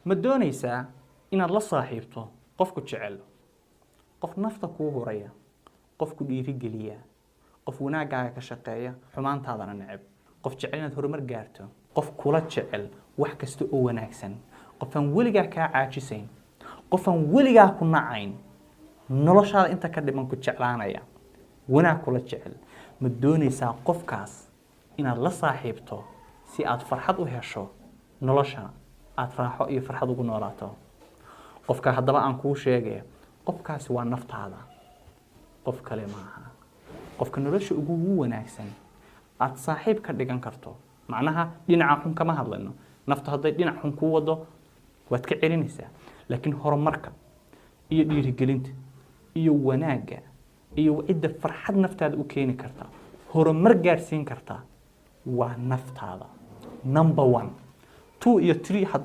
Ma doonaysaa inaad la saaxiibto qofku jecel, qof nafta kuu huraya, qofku dhiirigeliya, qof wanaaggaaga ka shaqeeya, xumaantaadana neceb, qof jecel inaad horumar gaarto, qof kula jecel wax kasta oo wanaagsan, qof aan weligaa kaa caajisayn, qof aan weligaa ku nacayn, noloshaada inta ka dhiman ku jeclaanaya, wanaag kula jecel? Ma doonaysaa qofkaas inaad la saaxiibto si aad farxad u hesho, noloshana aad raaxo iyo farxad ugu noolaato? Qofka haddaba aan kuu sheegaya, qofkaasi waa naftaada, qof kale maaha. Qofka nolosha ugu wanaagsan aad saaxiib ka dhigan karto, macnaha dhinaca xun kama hadlayno. Naftu hadday dhinac xun kuu wado, waad ka celinaysaa, laakiin horumarka iyo dhiirigelinta iyo wanaagga iyo cidda farxad naftaada u keeni karta, horumar gaadhsiin karta, waa naftaada. Number one, two iyo three haddaad